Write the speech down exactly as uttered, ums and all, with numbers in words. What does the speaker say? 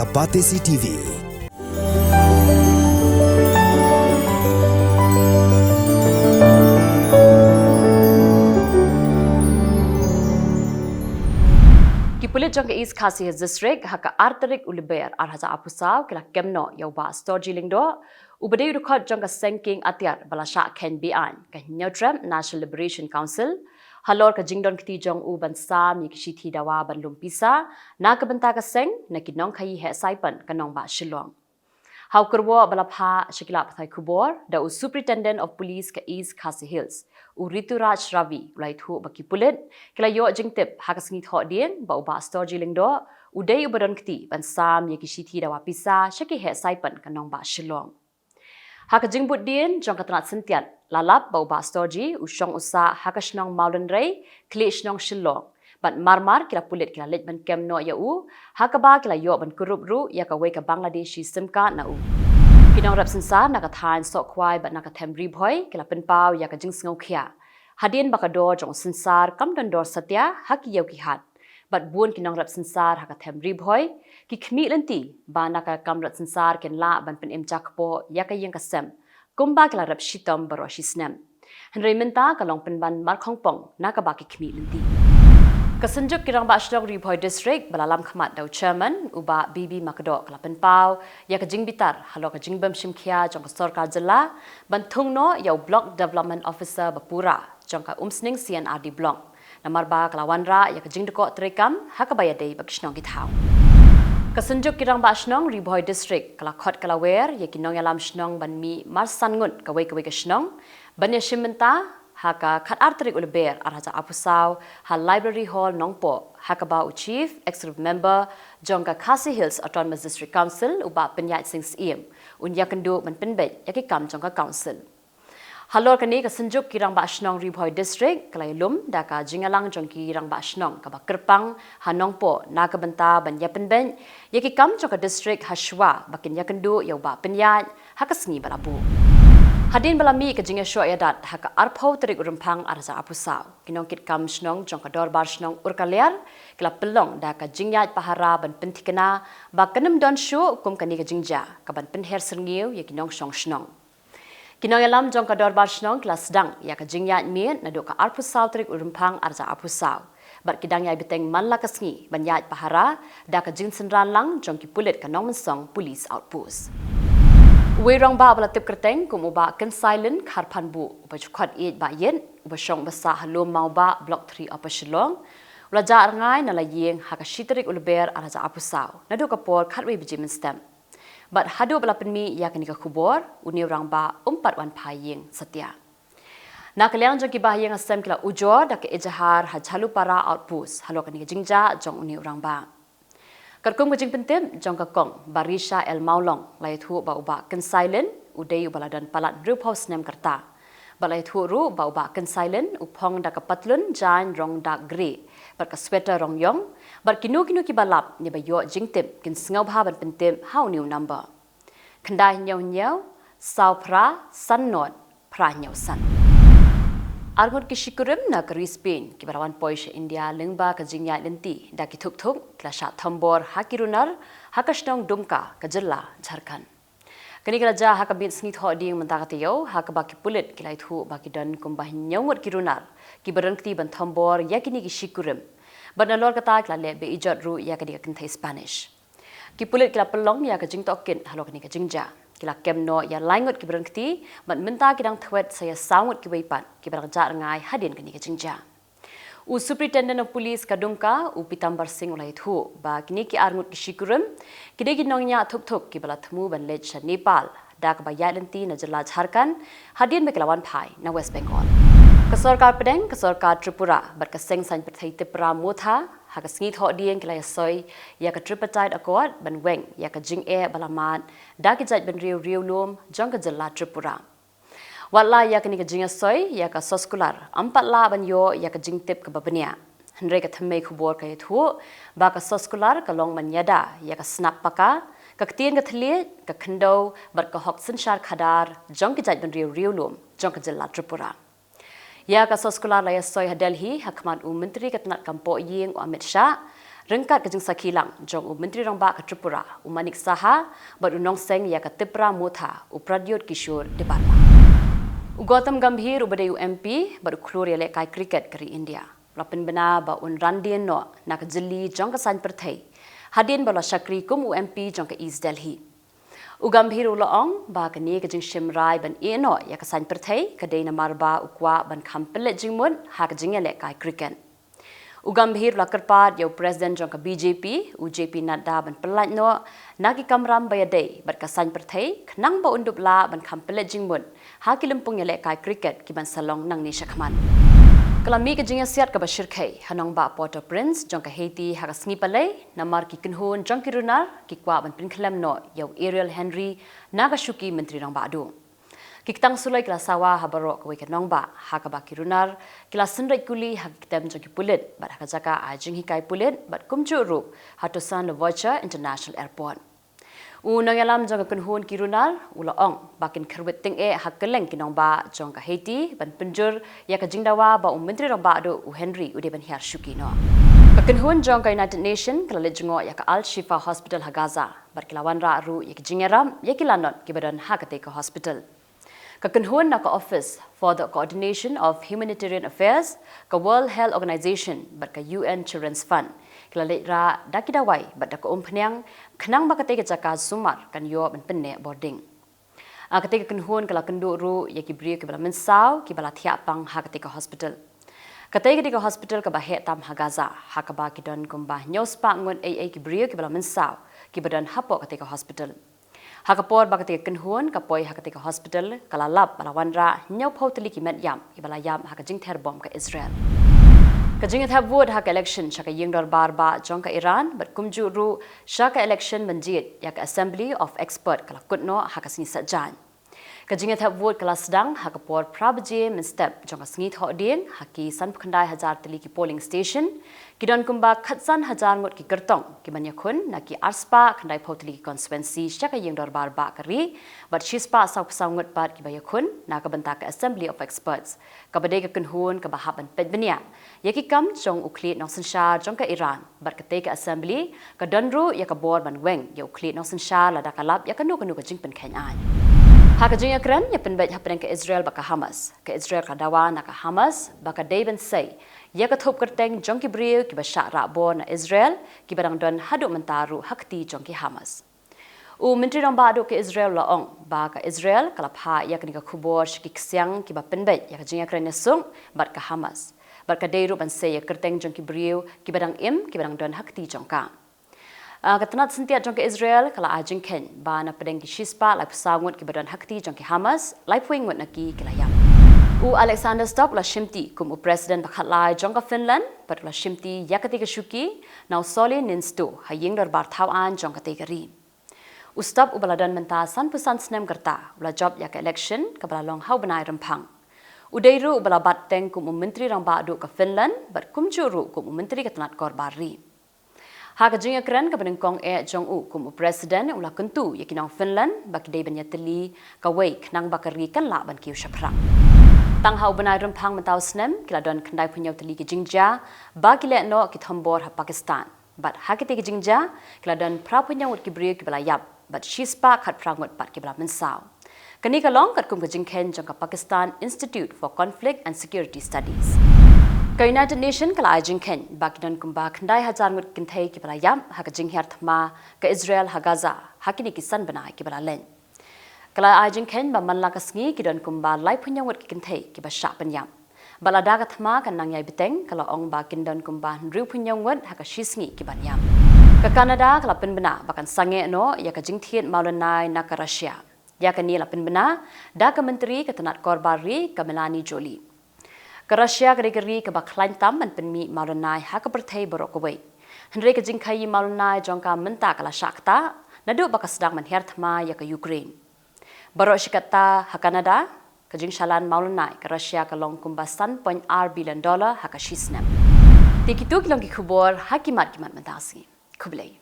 Batesi T V. Ki pulit jong ka East Khasi Hills District ha ka ar tarik u Lber ar hajar arphew saw ki la kem noh ïa u Bah Storji Lyngdoh, uba dei u dkhot jong ka seng kieng atiar ba la shah kheiñ beaiñ, ka Hynñiewtrep National Liberation Council, halor ka jingdon kti jong u ban sam ïa ki shithi dawa ban lum pisa na ka bynta ka seng na ki nongkhaïi heh Saipan ka nongbah Shillong. Ha u kyrwoh ba la phah sha ki lad pathai khubor da u Superintendent of Police ka East Khasi Hills, u Rituraj Ravi, u la ïathuh ba ki pulit ki la ïoh jingtip ha ka sngi Thohdieng ba u Bah Storji Lyngdoh u dei uba don kti ban sam ïa ki shithi dawa pisa sha ki heh Saipan ka nongbah Shillong. Ha ka jingbud dien jong ka tnat syntiat, la lap ba u Bah Storji u shong u sah ha ka shnong Mawlynrei, khlieh shnong Shillong. Bad marmar ki la pulit ki la leit ban kem noh ïa u, ha kaba ki la ïoh ban kurup ruh ïa kawei ka Bangladeshi SIM card na u. Ki nongrep synsar na ka thaiñ Sohkhwai bad na ka them Ri Bhoi ki la pynpaw ïa ka jingsngewkhia, hadien ba ka dor jong u synsar kam don dor satia ha ki ïew ki hat. Bad bun ki nongrep synsar ha ka them Ri Bhoi ki khmih lynti ba na ka kamra synsar kin lah ban pynim jakpoh ïa ka ïing ka sem, kumba ki la rep shitom baroh shisnem. Hynrei mynta ka long pynban markhongpong na kaba ki khmih lynti. Ka Synjuk ki Rangbah Shnong Ri Bhoi District ba la lam khmat da u Chairman u Bah B B Makdoh ka la pynpaw ïa ka jingbitar halor ka jingbym shimkhia jong ka sorkar jylla ban thung noh ïa u Block Development Officer ba pura jong ka Umsning C and R D Block, namar ba ka la wanrah ïa ka jingdkoh treikam ha kaba ïadei bad ki shnong ki thaw. Ka Synjuk ki Rangbah Shnong Ri Bhoi District ka la khot ka la wer ïa ki nongïalam shnong ban mih marsan ngut kawei kawei ka shnong ban ïashim bynta ha ka khatar tarik u Lber ar hajar arphew saw ha Library Hall Nongpoh, ha kaba u Chief Executive Member jong ka Khasi Hills Autonomous District Council u Bah Pynïaid Sing Syiem un ïakynduh ban pynbeit ïa ki kam jong ka Council. Halor kane, ka Synjuk ki Rangbah Shnong Ri Bhoi District ka la ïalum da ka jingïalang jong ki Rangbah Shnong kaba kyrpang ha Nongpoh na ka bynta ban ïapynbeit ïa ki kam jong ka district ha shuwa ba kin ïakynduh ïa u Bah Pynïaid ha ka sngi ba la buh. Hadien ba la mih ka jingïashoh ïadat ha ka arphew tarik u Rymphang ar hajar arphew saw, ki nongkitkam shnong jong ka Dorbar Shnong Urkaliar ki la pynlong da ka jingïaid pahara ban pynthikna ba kan ym don shuh kum kane ka jingjia kaban pynher syrngiew ïa ki nongshong shnong. Ki nongïalam jong ka Dorbar Shnong ki la sdang ïa ka jingïaid miet naduh ka arphew saw tarik u Rymphang ar hajar arphew saw, bad ki dang ïai bteng man la ka sngi ban ïaid pahara da ka jingsynran lang jong ki pulit ka Nongmynsong Police Outpost. Uwei u rangbah ba la tip kyrteng kum u Bah Kynsailin Kharphanbuh, uba ju khot ïeit Bah Ïeit, uba shong ba sah ha Lum Mawbah, Block three, Upper Shillong, u la jah rngai na la ïing ha ka shi tarik u Lber ar hajar arphew saw naduh ka por khatwei baje mynstep. Bad haduh ba la pynmih ïa kane ka khubor, une u rangbah um pat wan phai ïing satia. Na ka liang jong ki bahaïing hasem ki la ujor da ka ejahar ha Jhalupara Outpost halor kane ka jingjia jong une u rangbah. Katkum ka jingpyntip jong ka Kong Barisha L Mawlong, la ïathuh ba u Bah Kynsailin u dei uba la don palat hynriewphew snem ka rta. Bad la ïathuh ruh ba u Bah Kynsailin u phong da ka patlun jaiñ rong dark grey bad ka sweater rong ïong, bad kino kino kiba lap ne ba ïoh jingtip kin sngewbha ban pyntip ha une u number: khyndai hynñiew hynñiew, saw phra, san nod, phra hynñiew san. Arngut ki shikurim na ka ri Spain kiba la wan poi sha India lyngba ka jingïaid lynti da ki thuk thuk ki la shah thombor ha ki runar ha ka shnong Dumka, ka jylla Jharkhand. Kane ka la jia ha ka miet sngi Thohdieng mynta ka taïew, ha kaba ki pulit ki la ïathuh ba ki don kumba hynñiew ngut ki runar kiba don kti ban thombor ïa kine ki shikurim. Bad nalor kata ki la leh be-ijot ruh ïa kane ka kynthei Spanish. Ki pulit ki la pynlong ïa ka jingtohkit halor kane ka jingjia. Ki la kem noh ïa lai ngut kiba don kti, bad mynta ki dang thwet sa ïa saw ngut kiwei pat kiba dang jah rngai hadien kane ka jingjia. U Superintendent of Police ka Dumka, u Pitambar Singh, u la ïathuh ba kine ki arngut ki shikurim ki dei ki nongñiah thuk thuk kiba la thmu ban leit sha Nepal da kaba ïaid lynti na jylla Jharkhand hadien ba ki la wan phai na West Bengal. Ka sorkar pdeng, ka sorkar Tripura bad ka seng saiñ pyrthei Tipra Motha ha ka sngi Thohdieng ki la ïasoi ïa ka Tripartite Accord ban weng ïa ka jingeh ba la mad da ki jaitbynriew riewlum jong ka jylla Tripura. Wat la ïa kane ka jingïasoi ïa ka soskular, ym pat lah ban ïoh ïa ka jingtip kaba bniah. Hynrei ka thymmei khubor ka ïathuh ba ka soskular ka long ban ïada ïa ka snap paka, ka ktien ka thylliej, ka khyndew bad ka hok synshar khadar jong ki jaitbynriew riewlum jong ka jylla Tripura. Ïa ka soskular la ïasoi ha Delhi ha khmat u Myntri ka tnat kam pohïing, u Amit Shah, ryngkat ka jingsakhi lang jong u Myntri Rangbah ka Tripura, u Manik Saha, bad u nongseng ïa ka Tipra Motha, u Pradyot Kishore Debbarma. U Gautam Gambhir uba dei u M P bad u khlur ïalehkai cricket ka ri India, u la pynbna ba un randien noh na ka jylli jong ka saiñ pyrthei hadien ba u la shakri kum u M P jong ka East Delhi. U Gambhir u la ong ba kane ka jingshim rai ban ïeh noh ïa ka saiñ pyrthei ka dei namar ba u kwah ban kham pynleit jingmut ha ka jingïalehkai cricket. U Gambhir u la kyrpad ïa u President jong ka B J P, u J P Nadda, ban pynlait noh na ki kamram ba ïadei bad ka saiñ pyrthei khnang ba un dup lah ban kham pynleit jingmut ha ki lympung ïalehkai cricket kiban sa long nangne shakhmat. Ka la mih ka jingïasiat kaba shyrkhei ha nongbah Port-au-Prince jong ka Haiti ha ka sngi Palei, namar ki kynhun jong ki runar ki kwah ban pynkhlem noh ïa u Ariel Henry na ka shuki Myntri Rangbah Duh. Ki ktang suloi ki la sawa ha baroh kawei ka nongbah, ha kaba ki runar ki la synreit kuli ha ki kyntem jong ki pulit bad ha ka jaka ai jinghikai pulit bad kumjuh ruh ha Toussaint Louverture International Airport. U nongïalam jong ka kynhun ki runar u la ong ba kin kyrwit tyngeh ha kylleng ki nongbah jong ka Haiti ban pynjur ïa ka jingdawa ba u Myntri Rangbah Duh u Henry u dei ban hiar shuki noh. Ka kynhun jong ka United Nation ka la leit jngoh ïa ka Al Shifa Hospital ha Gaza bad ki la wanrah ruh ïa ki jingïarap ïa ki lanot kiba don ha katei ka hospital. Ka kynhun na ka Office for the Coordination of Humanitarian Affairs, ka World Health Organization bad ka U N Children's Fund ki la leit rah da ki dawai bad da ka umphniang khnang ba katei ka jaka sumar kan ïoh ban pynneh bording. Ah, katei ka kynhun ka la kynduh ruh ïa ki briew kiba la mynsaw kiba la thiah pang ha katei ka hospital. Katei ka dei ka hospital kaba heh tam ha Gaza, ha kaba ki don kumba hynñiew spah ngut eiei ki briew kiba la mynsaw kiba don hapoh katei ka hospital. Ha ka por ba katei ka kynhun ka poi ha katei ka hospital, ka la lap ba la wanrah hynñiewphew tylli ki met ïap kiba la ïap ha ka jingther bom ka Israel. Ka jingïathep vote ha ka election sha ka ïing dorbar bah jong ka Iran bad kumjuh ruh sha ka election ban jied ïa ka Assembly of Expert ka la kut noh ha ka sngi Saitjaiñ. Ka jingïathep vote ka la sdang ha ka por phra baje mynstep jong ka sngi Thohdieng ha ki sanphew khyndai hajar tylli ki polling station. Ki don kumba khatsan hajar ngut ki kyrtong kiban ïakhun na ki arspah khyndaiphew tylli ki constituency sha ka ïing dorbar bah ka ri, bad shispah sawphew saw ngut pat kiba ïakhun na ka bynta ka Assembly of Experts, kaba dei ka kynhun kaba hap ban peit bniah ïa ki kam jong u khlieh nongsynshar jong ka Iran. Bad katei ka Assembly ka don ruh ïa ka bor ban weng ïa u khlieh nongsynshar lada ka lap ïa kano kano ka jingpynkheiñ aiñ. Ha ka jingïakren ïa pynbeit hapdeng ka Israel bad ka Hamas, ka Israel ka dawa na ka Hamas ba ka dei ban sei ïa ka thup kyrteng jong ki briew kiba shah rah bor na Israel, kiba dang don haduh mynta ruh ha kti jong ki Hamas. U Myntri Rangbah Duh ka Israel u la ong ba ka Israel ka la phah ïa kane ka khubor sha ki ksiang kiba pynbeit ïa ka jingïakren ïasuk bad ka Hamas, bad ka dei ruh ban sei ïa ka kyrteng jong ki briew kiba dang im kiba dang don ha kti jong ka. Ah, ka tnat syntiat jong ka Israel ka la ai jingkheiñ ba na pdeng ki shispah laiphew saw ngut kiba don ha kti jong ki Hamas, laiphew ngut na ki ki la ïap. U Alexander Stubb u la shimti kum u President ba khatlai jong ka Finland, bad u la shimti ïa katei ka shuki na u Sauli Niinisto ha ïing dorbar thaw aiñ jong katei ka ri. U Stubb uba la don mynta sanphew san snem ka rta u la jop ïa ka election kaba la long ha u bnai Rymphang. U dei ruh uba la bat teng kum u Myntri Rangbah Duh ka Finland bad kumjuh ruh kum u Myntri ka tnat kor bar ri. Ha ka jingïakren kaba nyngkong eh jong u kum u President u la kyntu ïa ki nong Finland ba ki dei ban ïatylli kawei khnang ba ka ri kan lah ban kiew shaphrang. Tang ha u bnai Rymphang mynta u snem ki la don khyndaiphew hynñiew tylli ki jingjia ba ki leh noh ki thombor ha Pakistan. Bad ha kitei ki jingjia ki la don phraphew hynñiew ngut ki briew kiba la ïap bad shispah khatphra ngut pat kiba la mynsaw. Kane ka long katkum ka jingkheiñ jong ka Pakistan Institute for Conflict and Security Studies. Ka United Nation ka la ai jingkheiñ ba ki don kumba khyndai hajar ngut ki kynthei kiba la ïap ha ka jinghiar thma ka Israel ha Gaza ha kine ki san bnai kiba la leit. Ka la ai jingkheiñ ba man la ka sngi ki don kumba laiphew hynñiew ngut ki kynthei kiba shah pynïap. Bad lada ka thma kan nang ïai bteng, ka la ong ba kin don kumba hynriewphew hynñiew ngut ha ka shi sngi kiban ïap. Ka Canada ka la pynbna ba kan sangeh noh ïa ka jingthied mawlynnai na ka Russia. Ïa kane la pynbna da ka Myntri ka tnat kor bar ri ka Melanie Joly. Ka Russia ka dei ka ri kaba khlaiñ tam ban pynmih mawlynnai ha ka pyrthei baroh kawei. Hynrei ka jingkhaïi mawlynnai jong ka mynta ka la shah ktah naduh ba ka sdang ban hiar thma ïa ka Ukraine. Baroh shi katta ha Canada ka jingshalan mawlynnai ka Russia ka long kumba san point ar billion dollar ha ka shi snem. Te kito ki long ki khubor ha ki mat ki mat mynta ka sngi. Khublei.